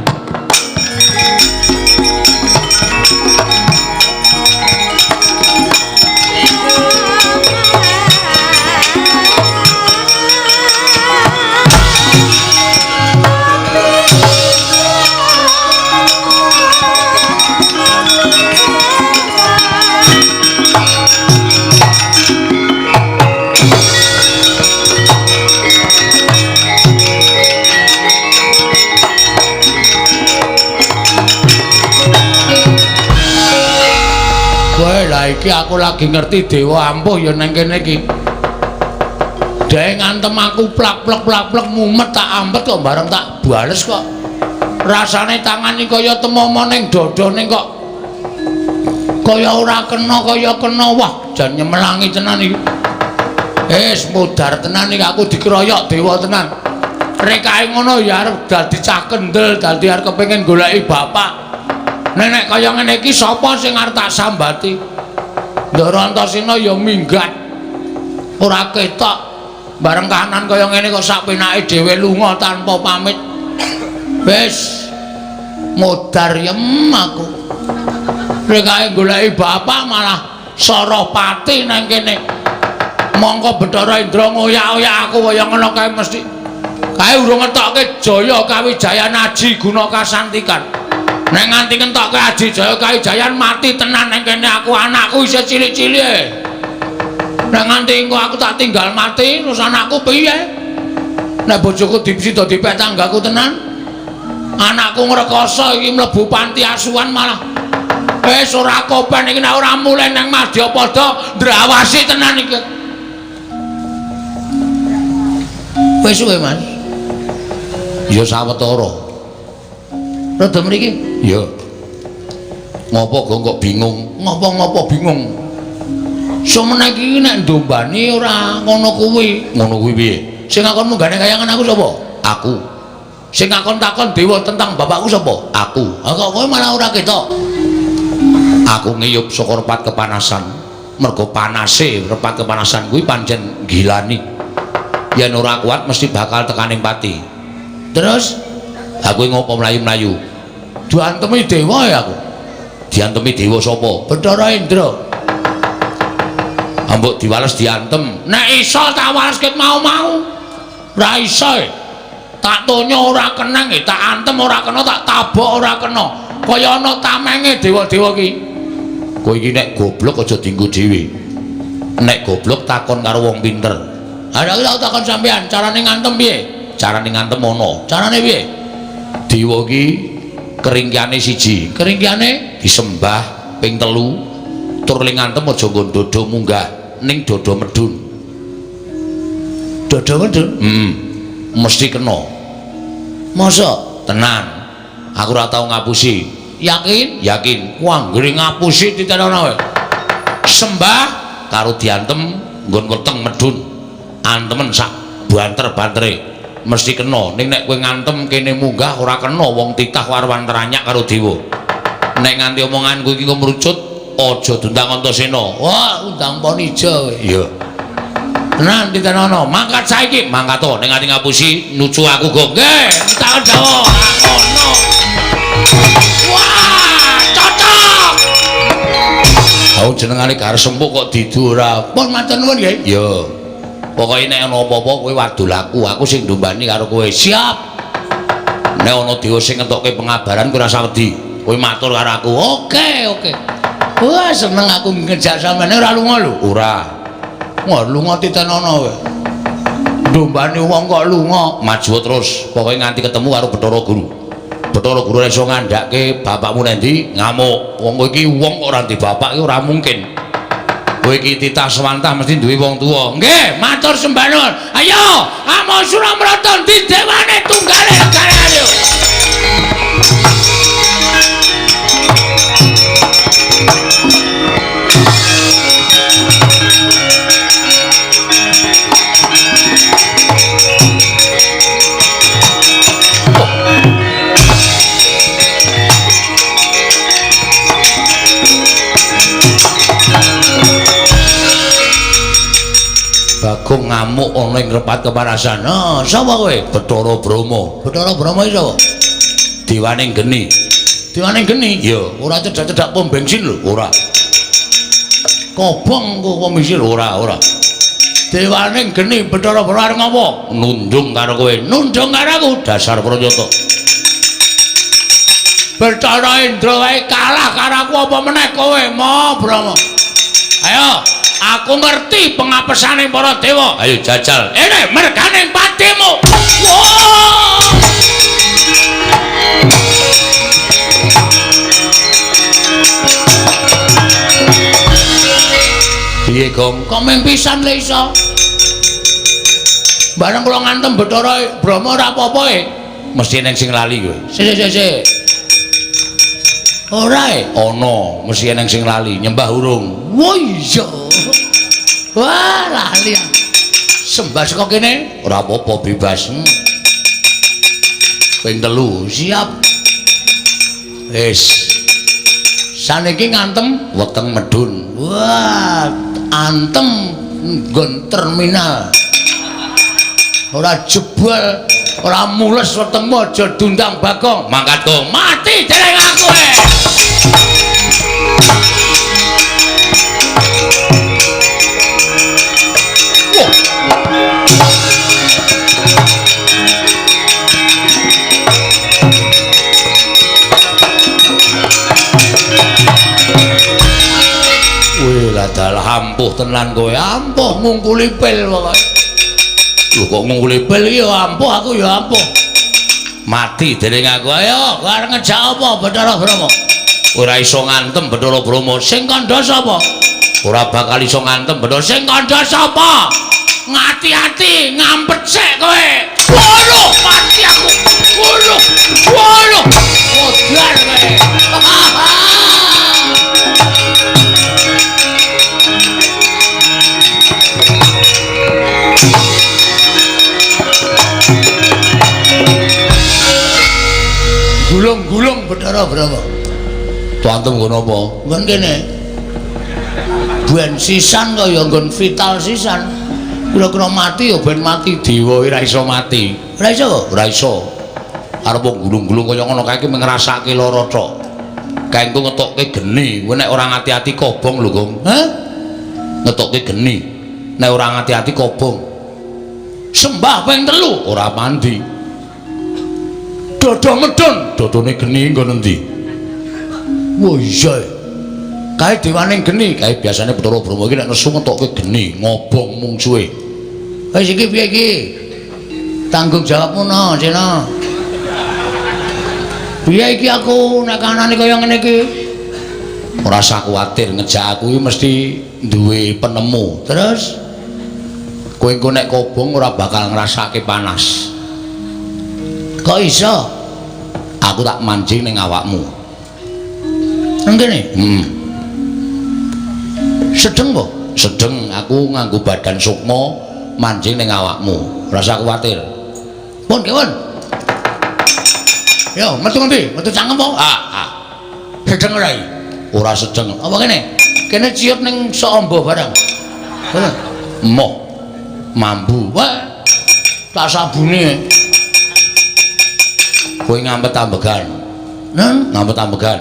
Iki aku lagi ngerti dewa ampuh ya nang kene iki. Dhek ngantem aku plak-plek plak-plek mumet tak ampet kok bareng tak bales kok. Rasane tangan iki kaya temomo ning dada ning kok kaya ora kena kaya kena. Wah, jan nyemelangi tenan iki. Wis mudhar tenan iki aku dikeroyok dewa tenan. Rekake ngono ya arep dadi cah kendel, dadi arep kepengin goleki bapak. Nek nek kaya ngene iki sapa sing arep tak sambati? Ndara Antasena ya minggat. Ora ketok. Bareng kahanan kaya ngene kok sak penake dhewe lunga tanpa pamit. Wis modar yem aku. Rekake goleki bapak malah Sarapati nang kene. Mongko Bathara Indra ngoyak-oyak aku kaya ngono kae mesti. Kae urung ngetokke Jaya Kawijayan Aji Guna Kasantikan. Nek nganti ngentokke Aji Jaya Kawijayan mati tenan nang kene aku, anakku isih cilik-cilik. Nek nganti engko aku tak tinggal mati terus anakku piye? Nek bojoku dipsida dipek tanggaku tenan. Anakku ngrekoso iki mlebu panti asuhan malah. Wis ora kopen iki nek ora mulih nang Madyapada ndrawasi tenan iki. Wis suwe, Mas. Ya sawetara. Rada mriki? Ya. Ngopo kok bingung? Ngopo-ngopo bingung? Sumene iki nek ndombani ora ngono kuwi. Ngono kuwi piye? Sing ngakon munggah ning kayangan aku sapa? Aku. Sing ngakon takon dewa tentang bapakku sapa? Aku. Ha kok kowe malah ora ketok. Aku ngiyup saka repat kepanasan. Mergo panase repat kepanasan kuwi pancen gilani. Yen ora kuat mesti bakal tekaning pati. Terus aku ngopo mlayu-mlayu? Diantemi dewa ya aku. Diantemi dewa sapa? Bathara Indra. Ambok diwales diantem. Nek iso tak wales ket mau-mau. Ora iso. Tak tonyo ora kenang, tak antem ora kena, tak tabok ora kena. Kaya ana tamenge dewa-dewa ki. Kowe iki nek goblok aja dienggo dhewe. Nek goblok takon karo wong pinter. Ha nek tak takon sampean, carane ngantem piye? Carane ngantem ana. Carane piye? Dewa iki keringkiane siji. Keringkiane disembah ping 3. Tur ling ngantem aja nggon dodo munggah ning dodo medun. Dodo medun? Heeh. Mesti kena. Masa? Tenan. Aku ora tau ngapusi. Yakin? Yakin. Wah, anggere ngapusi titenono kowe. Sembah karo diantem nggon weteng medun. Antemen sak banter-bantere mesti kena. Ning nek kowe ngantem kene munggah ora kena, wong titah warwan teranyak karo dewa. Nek nganti omonganku iki mrucut, aja diundang Antasena. Wah, undang Ponija kowe. Iya. Tenan titenono, mangkat saiki, mangkat to. Nek nganti ngapusi nucu aku go. Nggih, takon Jawa. Ngono. Wah, cocok. Aku jenengane Gar Sempuk kok didu ora. Pun matur nuwun nggih. Iya. Pokoke nek ana apa-apa kowe wadul aku, aku sing ndombani karo kowe. Siap. Nek ana dewa sing ngentokke pengabaran kowe ora usah wedi. Kowe matur karo aku. Oke, oke. Wah, seneng aku ngejak sampeyan ora lunga lho. Ora. Wah, lunga titenono kowe. Ndombani wong kok lunga, maju terus. Pokoke nganti ketemu karo Bathara Guru. Bathara Guru ora iso ngandhake bapakmu nang ndi, ngamuk. Wong kowe iki wong kok ora ndek bapak iki ora mungkin. Kowe iki titah swantah mesti duwe wong tuwa. Nggih, matur sembah nuwun. Ayo, amo Suramrata ndi dewane tunggale negara ayo. Bagong ngamuk ana ing repat kepanasan. Ha, sapa kowe? Bathara Brahma. Bathara Brahma iki sapa? Dewane geni. Dewane geni? Iya, ora cedhak-cedhak pom bensin lho, ora. Kobong kok pom bensin ora, ora. Dewane geni Bathara Brahma arep ngopo? Nundung karo kowe. Nundung karo aku, dasar pranyata. Bathara Indra wae kalah karo aku apa meneh kowe, Ma Brahma. Ayo, aku ngerti pengapesane para dewa. Ayo jajal. Ini merganing patimu. Wah! Piye, Gong? Kok mung pisan le iso? Bareng kula ngantem Bathara Brahma ora apa-apa e. Mesti eneng sing lali kowe. Sik sik sik. Ora e? Ana, mesti eneng sing lali, nyembah urung. Wah iya. Wah, lali. Sembah saka kene ora apa-apa bebas. Ping 3, siap. Wis. Saniki ngantem weteng medun. Wah, antem nggon terminal. Ora jebol, ora mules wetengmu aja diundang Bagong. Mangkat Gong, mati dereng aku e. Wih, ladal ampuh tenan kowe, ampuh ngungkuli pil pokoke. Lho kok ngungkuli pil iki ya ampuh, aku ya ampuh. Mati dening aku. Ayo, arep ngejak apa Bathara Brahma? Ora iso ngantem Bathara Brahma. Sing kandha sapa? Ora bakal iso ngantem Bathara. Sing kandha sapa? Ngati-ati ngampet sik kowe. Waduh, mati aku. Waduh. Waduh. Modar kowe. Bagong Bathara Brahma. Tuantem nggon apa? Nggon kene. Ben sisan kaya nggon vital sisan. Kira-kira mati ya ben mati dewa ora iso mati. Ora iso kok? Ora iso. Arep gulung-gulung kaya ngono kae iki ngrasake lara tok. Kae engko ngetokke geni, kowe nek ora ngati-ati kobong lho, Gong. Hah? Ngetokke geni. Nek ora ngati-ati kobong. Sembah ping 3 ora mandi. Dodo medun, dodone geni nggon endi? Wah iya. Kae dewane geni, kae biasane Bathara Brahma iki nek nesu ngetokke geni, ngobong mungsuhe. Wis iki piye iki? Tanggung jawabmu no, Cina. Piye iki aku nek kanane kaya ngene iki? Ora usah kuwatir, ngejak aku iki mesti duwe penemu. Terus kowe engko nek kobong ora bakal ngrasake panas. Kok iso? Aku tak mancing ning awakmu. Nang kene? Heeh. Sedeng po? Sedeng, aku nganggo badan sukma mancing ning awakmu. Ora usah kuwatir. Pun, kewon. Yo, metu ngendi? Metu cangkem po? Ah, ah. Sedeng ora iki? Ora sedeng. Apa kene? Kene ciut ning sok amba barang. Ngono. Emoh. Mambu. Wah. Tak sabune. Kowe ngampet ambegan. Nen, ngampet ambegan.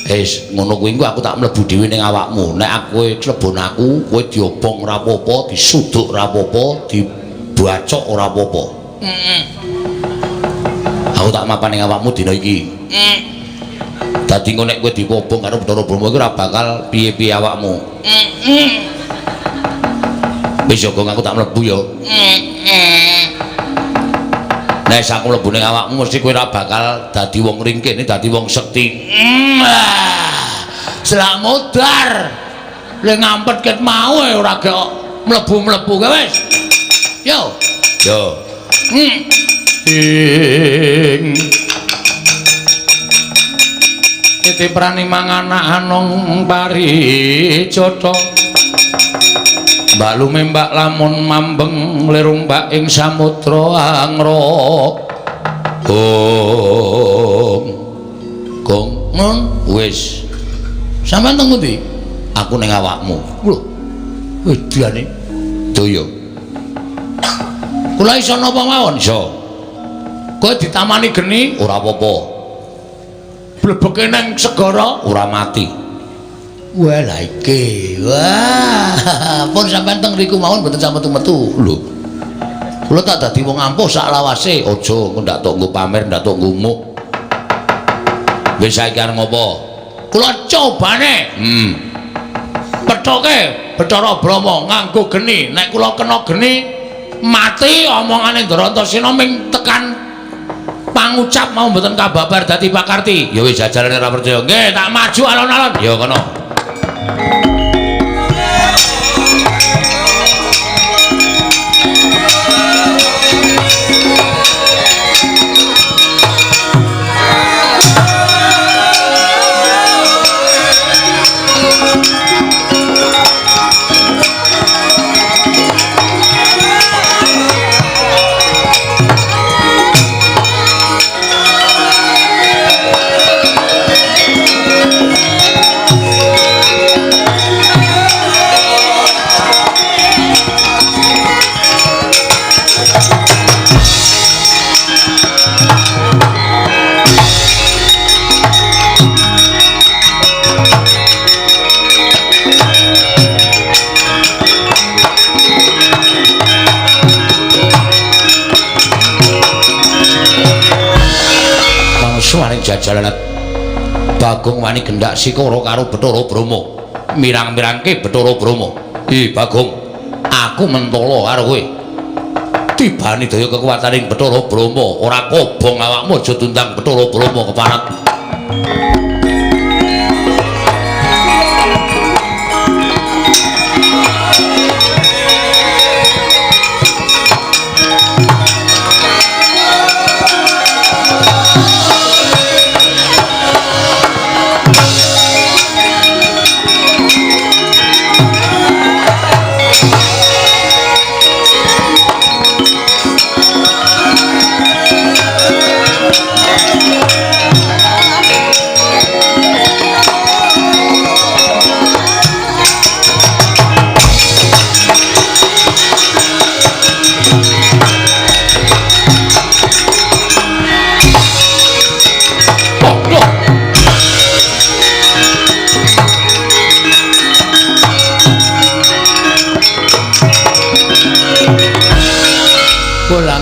Wis, ngono kuwi engko aku tak mlebu dhewe ning awakmu. Nek aku klebon aku, kowe diobong ora apa-apa, disuduk ora apa-apa, dibacok ora apa-apa. Aku tak mapan ning awakmu dina iki. Dadi engko nek kowe dikobong karo Bathara Brahma iki ora bakal piye-piye awakmu. Wis yo, Gong, aku tak mlebu yo. Nek aku mlebu ning awakmu mesti kowe ora bakal dadi wong ringkih, dadi wong sekti. Selak modar. Le ngampet ket mau ora gek mlebu-mlebu kae wis. Yo. Yo. Ing titi prani manganak anung paricotha. Mbak lumembak lamun mambeng lirung mbak ing samudra angra. Gong. Gong, nun wis. Sampeyan teng pundi? Aku ning awakmu. Lho. Wedane daya. Kula iso napa mawon? Iso. Kowe ditamani geni ora apa-apa. Blebeke nang segara ora mati. Wah lha iki. Wah, pun sampean teng mriku mawon mboten sampe metu. Lho. Kula tak dadi wong ampuh sak lawase. Aja engko ndak tok nggo pamer, ndak tok ngumuk. Wis saiki arep ngopo? Kula cobane. Pethoke Bathara Brahma nganggo geni. Nek kula kena geni mati omongane Ndrantasena ming tekan pangucap mau mboten kababar dadi pakarti. Ya wis jajalane ora percaya. Nggih, tak maju alon-alon. Ya kono. Jajalan Bagong wani gendak sikara karo Bathara Brahma, mirang-mirangke Bathara Brahma. Ih Bagong, aku mentala karo kowe. Tibani daya kekuwataning Bathara Brahma, ora kobong awakmu aja tundang Bathara Brahma keparat.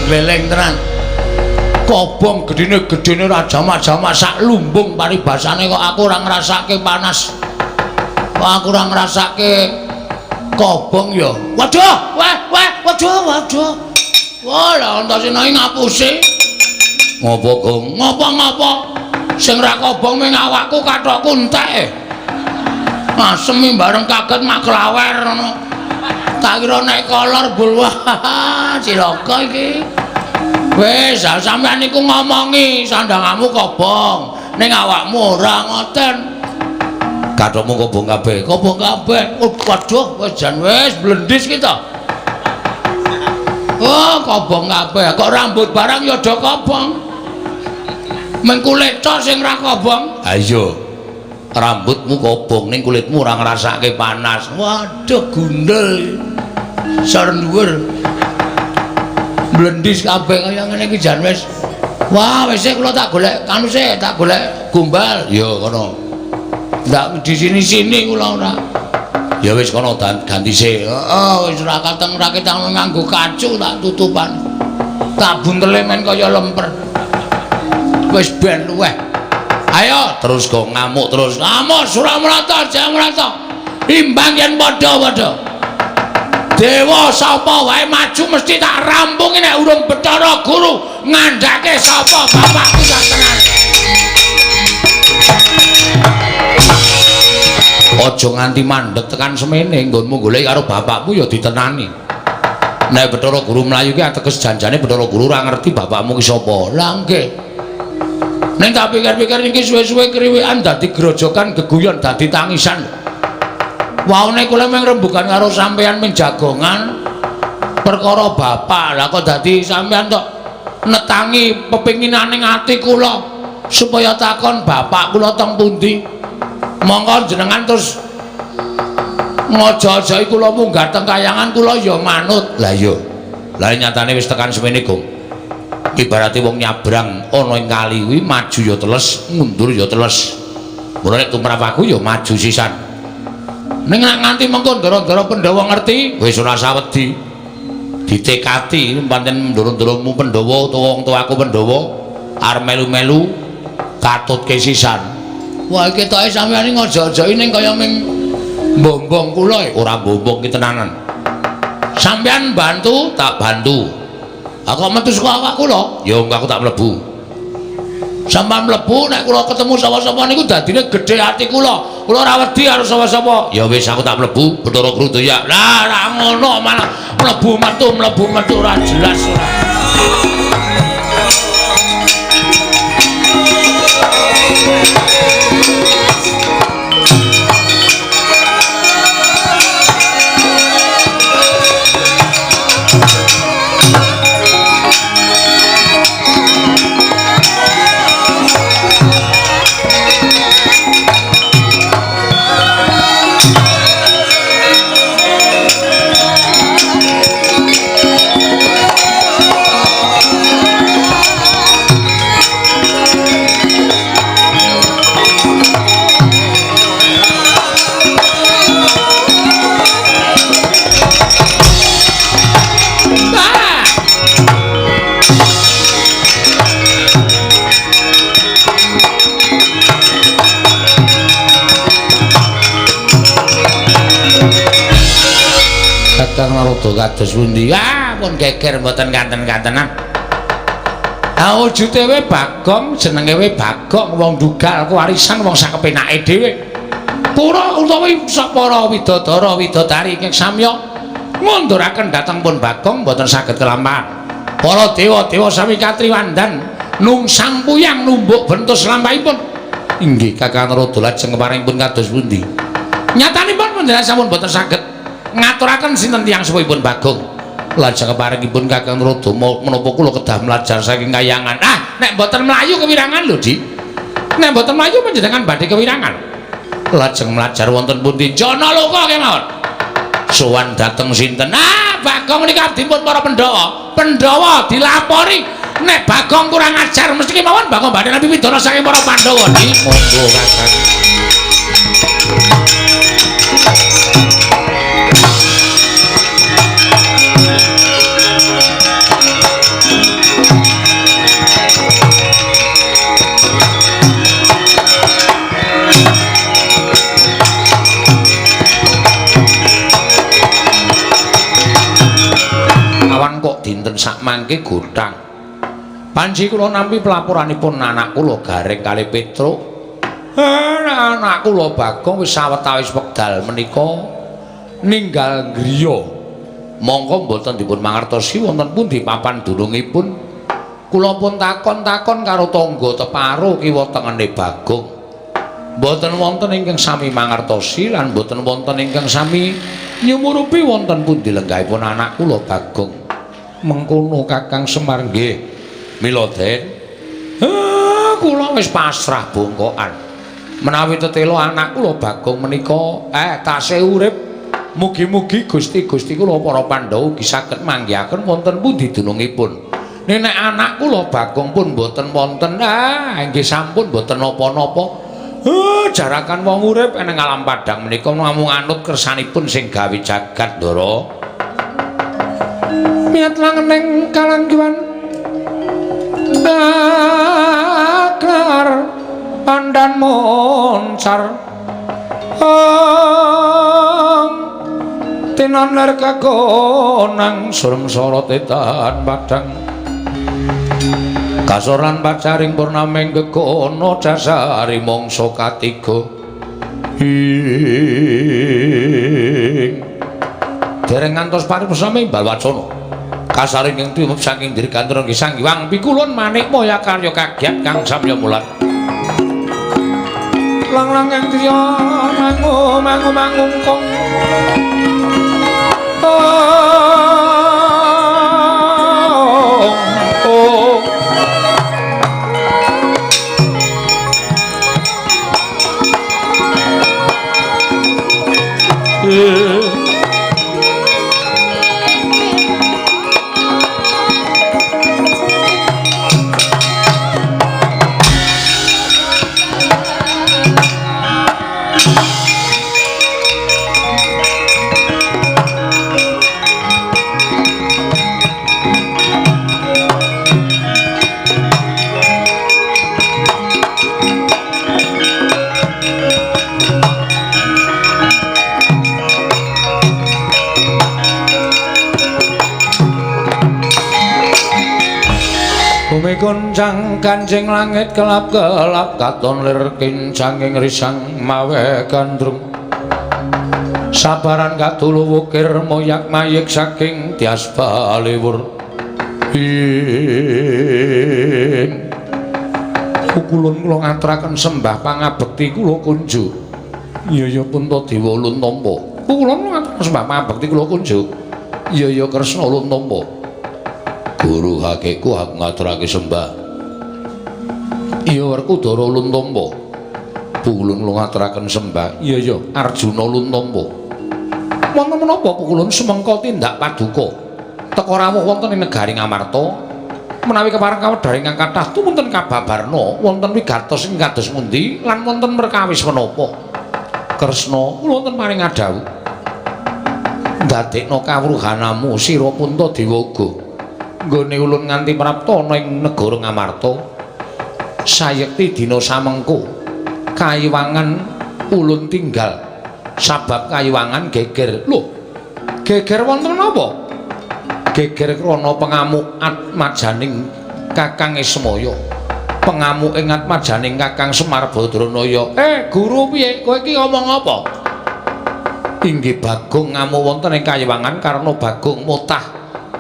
gleleng tenan. Kobong gedene-gedene ora jamak-jamak sak lumbung paribasane kok aku ora ngrasake panas. Kok aku ora ngrasake kobong ya. Waduh, wah, wah, waduh, waduh. Wah, lah Antasena iki ngapusi. Ngopo, Gong? Ngopo-ngopo? Sing ra kobong ming awakku kathokku entek. Asem bareng kaget mak klawer ngono. Tak kira nek kolor bul wah cilaka iki. Wis, sampean niku ngomongi sandangamu kobong, ning awakmu ora ngoten. Kathokmu kobong kabeh, kobong kabeh. Oh, waduh, wis jan wis blendis ki to. Oh, kobong kabeh. Kok rambut barang ya do kobong. Meng kulit tok sing ra kobong. Ha iya. Rambutmu kobong ning kulitmu ora ngrasake panas. Waduh, gundel. Sor dhuwur. Blendis kabeh kaya ngene iki jan wis. Wah, wis kula tak golek anu sik, tak golek gombal. Ya kono. Ndak di sini-sini kula ora. Ya wis kono ganti sik. Heeh, wis ora kateng ora ketang nganggo kacu tak tutupan. Tak buntele men kaya lemper. Wis ben luweh. Ayo terus kok ngamuk terus. Ngamuk Suramrata, Jamrata. Imbang yen padha-padha. Dewa sapa wae maju mesti tak rampungi nek urung Bathara Guru ngandhake sapa bapakku sak tenan. Aja nganti mandeg tekan semene nggonmu golek karo bapakmu ya ditenani. Nek Bathara Guru mlayu ki ateges janjane Bathara Guru ora ngerti bapakmu ki sapa. Lah nggih. Ning tak pikir-pikir iki suwe-suwe kriwikan dadi grojokan geguyon dadi tangisan. Waune kula mung rembugan karo sampeyan ming jagongan perkara bapak. Lah kok dadi sampeyan tok netangi pepinginane ati kula supaya takon bapak kula teng pundi. Monggo jenengan terus ngojo-ojoki kula munggah teng kayangan kula ya manut. Lah iya. Lah nyatane wis tekan semene, Gong. Ibarate wong nyabrang ana ing kali kuwi maju ya teles, mundur ya teles. Mula nek tumrap aku ya maju sisan. Ning nek nganti mengko ndara-ndara Pandhawa ngerti, wis ora sawedi. Ditekati pancen ndara-ndaramu Pandhawa utawa wong tuaku Pandhawa arep melu-melu katutke sisan. Wah, iki ketoke sampeyan ngojo-ojoki ning kaya ming mbombong kula. Ora mbombong ki tenanan. Sampeyan bantu, tak bantu. Aku metu saka awak kula, ya aku tak mlebu. Sampeyan mlebu nek kula ketemu sapa-sapa niku dadine gedhe ati kula. Kula ora wedi karo sapa-sapa. Ya wis aku tak mlebu, Bathara Guru ya. Lah ora ngono malah mlebu metu ora jelas ora. Kakang Narada kados pundi? Ah, pun geger mboten kanten-kantenan. Ah, wujude we Bagong, jenenge we Bagong, wong dugal warisan wong sakepenake dhewe. Pura utawi para widodara widodari ingkang samya ngunduraken dhateng pun Bagong mboten saged kelampahan. Para dewa-dewa sami katriwandan nungsang puyang numbuk bentus lampahipun. Inggih Kakang Narada lajeng keparingipun kados pundi? Nyatanipun panjenengan sampun mboten saged ngaturaken sinten tiyang sepuhipun Bagong. Lajeng keparingipun Kakang Narada menapa kula kedah mlajar saking kayangan. Ah, nek mboten mlayu kewirangan lho, Dik. Nek mboten mlayu panjenengan badhe kewirangan. Lajeng mlajar wonten pundi? Janaloka kemawon. Sowan dhateng sinten? Ah, Bagong menika abdipun para Pandhawa. Pandhawa dilapori nek Bagong kurang ajar mesti kemawon Bagong badhe nampi pidana saking para Pandhawa, Dik. Monggo Kakang. Sak mangke gothang. Panji kula nampi pelaporanipun anak kula Gareng kalih Petruk. Anak kula Bagong wis sawetawis wekdal menika ninggal griya. Mongko mboten dipun mangertosi wonten pundi papan dunungipun. Kula pun takon-takon karo tangga teparo kiwa tengene Bagong. Mboten wonten ingkang sami mangertosi lan mboten wonten ingkang sami nyumurupi wonten pundi lenggahipun anak kula Bagong. Mengkono Kakang Semar nggih. Mila Den, kula wis pasrah bongkokan. Menawi tetela anak kula Bagong menika tasih urip, mugi-mugi Gusti-gusti kula para Pandhawa ugi saged manggihaken wonten pundi dunungipun. Nek anak kula Bagong pun mboten wonten, nggih sampun mboten napa-napa. Jarakan wong urip eneng alam padhang menika namung anut kersanipun sing gawe jagat, Ndara. Miat langeneng kalanggiwan akar pandan moncar tinon ler kagonang surem sorot etan padang kasoran pacaring purnaming gegono dasari mangsa katiga ing dereng ngantos paripurna imbal wacana kasaring ing timup saking dirgantara nggih Sang Hyang Pikulun manik moya karya kagiat kang samya mulat lang lang ing driya mangu mangu mangungkung oh. Bumi goncang kancing langit kelap-kelap katon lir kincanging risang mawe gandrung sabaran katulu wukir moyak mayik saking tias baliwur ing pukulun kula ngaturaken sembah pangabekti kula kunjuk. Iya ya Puntadewa ulun tampa. Pukulun ngaturaken sembah pangabekti kula kunjuk. Iya ya Kresna ulun tampa. Guru hakiku aku ngaturake sembah. Iya Werkudara ulun tampa. Pukulun kula ngaturaken sembah. Iya ya Arjuna ulun tampa. Wonten menapa pukulun sumengka tindak paduka teka rawuh wonten ing negari Ngamarta menawi kepareng kawedhar ingkang kathah tumunten kababarna wonten wigatos ing kados pundi lan wonten perkawis menapa. Kresna kula wonten paring adhawuh ndadekna kawruhanamu sira Puntadewa uga nggone ulun nganti prapta ana ing negara Ngamarta sayekti dina samengko kayiwangan ulun tinggal sabab kayiwangan geger. Lho, geger wonten napa? Geger krana pengamuk atmajaning Kakang Ismaya, pengamuk ing atmajaning Kakang Semar Badranaya. Guru piye? Kowe iki ngomong apa? Inggih Bagong ngamuk wonten ing kayiwangan karena Bagong motah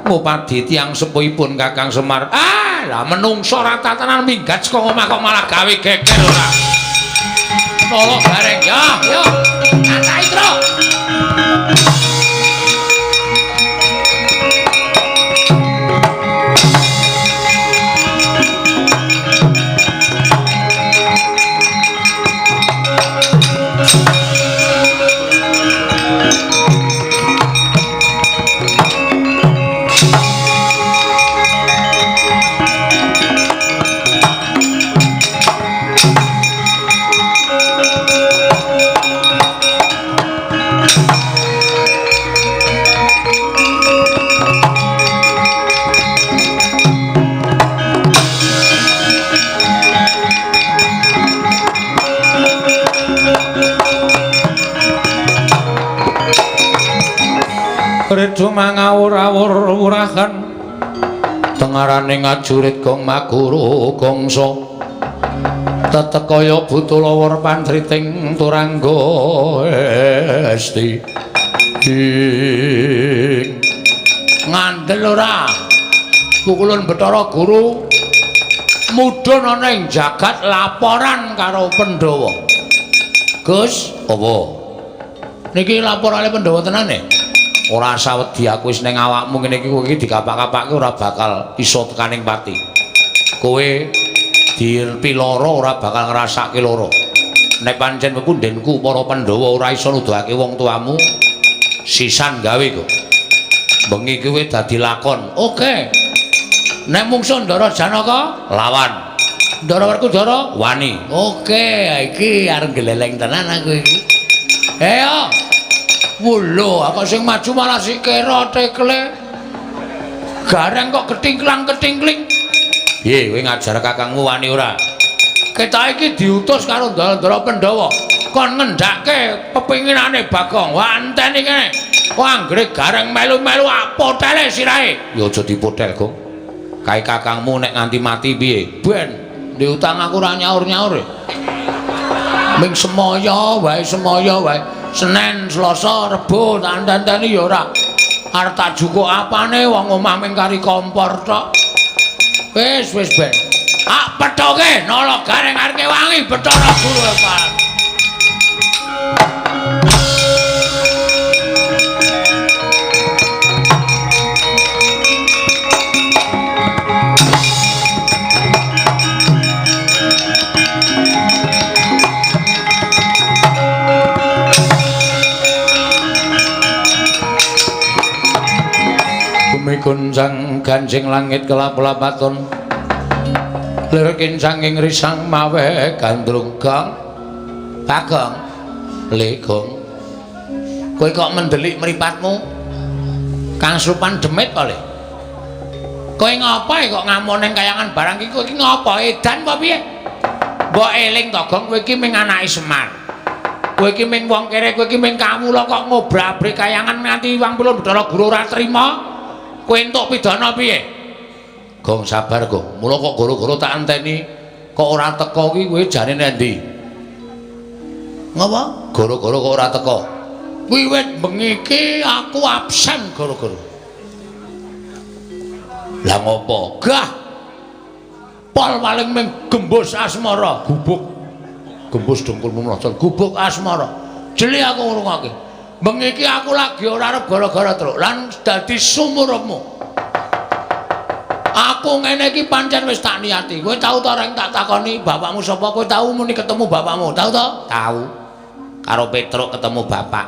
ngupadi tiyang sepuhipun Kakang Semar. Ah, lah menungso ora tatanan minggat saka omah kok malah gawe geger ora. Nolong Gareng ya, yo. Katai truk. Redo mangawur-awur wurahan Tengarane ngajurit gong maguru gongso tetekaya buta lawar pantriting turangga esti ing ngandel ora pukulun Bathara Guru mudhun ana ing jagat laporan karo Pandhawa. Gus, apa? Niki laporane Pandhawa tenane? Ora usah wedi aku wis ning awakmu ngene iki kowe iki dikapak-kapake ora bakal iso tekaning pati. Kowe dipiloro ora bakal ngrasake loro. Nek pancen pepundhenku para Pandhawa ora iso nuduhake wong tuamu, sisan gawe kok. Bengi kowe dadi lakon. Oke. Nek mungsuh Ndara Janaka lawan. Ndara Werkudara wani. Oke, iki arep gleleng tenan aku iki. Ayo. Wulo, aku sing maju malah si kera tekle. Gareng kok ketingklang-ketingkling. Piye kowe ngajar kakangmu wani ora? Kita iki diutus karo Ndara-ndara Pandhawa kon ngendhake pepinginane Bagong. Wah, enteni kene. Wah, anggere Gareng melu-melu apotele sirahe. Ya aja dipotel, Gong. Kae kakangmu nek nganti mati piye? Ben, ndek utang aku ora nyaur-nyaur. Ming semaya wae, semaya wae. Senin, Selasa, Rebo tak enteni ya ora. Arep tak jukuk apane wong omah ming kari kompor tok. Wis wis ben. Ah pethoke nala Gareng areke wangi Bathara Guru Pak. Bumi goncang ganjing langit kelap-lapaton lir kincanging risang mawe gandrung. Gong Bagong le Gong, kowe kok mendelik mripatmu kang supan demit to le? Kowe ngapa kok ngamon ning kayangan barang iki? Kowe iki ngapa edan apa piye? Mbok eling to Gong, kowe iki ming anake Semar, kowe iki ming wong kere, kowe iki ming kawula kok ngobrak-abrik kayangan nganti wang pulun Bathara Guru ora trima. Kowe entuk pidana piye? Gong sabar Gong, mula kok goro-goro tak enteni kok ora teko ki kowe jane nendi? Ngapa? Goro-goro kok ora teko? Wiwit bengi iki aku absen goro-goro. Lah ngopo? Gah. Pol paling ming gembus asmara, gubuk. Gembus dengkulmu mlocot, gubuk asmara. Jeli aku ngrungokke. Bengi iki aku lagi ora arep gara-gara truk lan dadi sumurupmu. Aku ngene iki pancen wis tak niati. Kowe tau ta reng tak takoni bapakmu sapa? Kowe tau muni ketemu bapakmu? Tau to? Tau. Karo Petruk ketemu bapak.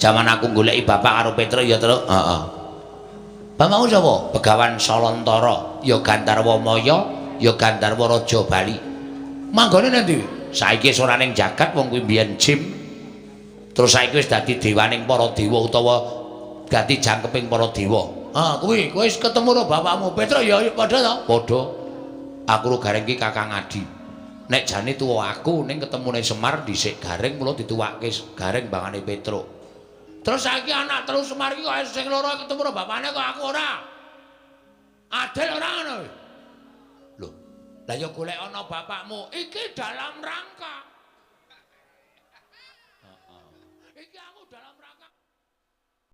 Jaman aku goleki bapak karo Petruk ya, Truk. Heeh. Bapakmu sapa? Begawan Salantara, ya Gandharwa Maya, ya Gandharwa Raja Bali. Manggone nang ndi? Saiki wis ora ning jagat wong kuwi mbiyen jim. Terus saiki wis dadi dewaning para dewa utawa dadi jangkeping para dewa. Ah, kuwi kowe wis ketemu karo bapakmu Petruk ya padha to? Padha. Aku ro Gareng ki Kakang Adi. Nek jane tuwa aku ning ketemune Semar dhisik Gareng mula dituwake Gareng bangane Petruk. Terus saiki anak telu Semar iki kok sing loro ketemu karo bapakne kok aku ora. Adil ora ngono kuwi? Lho, lah ya golek ana bapakmu iki dalam rangka. Heeh. Iki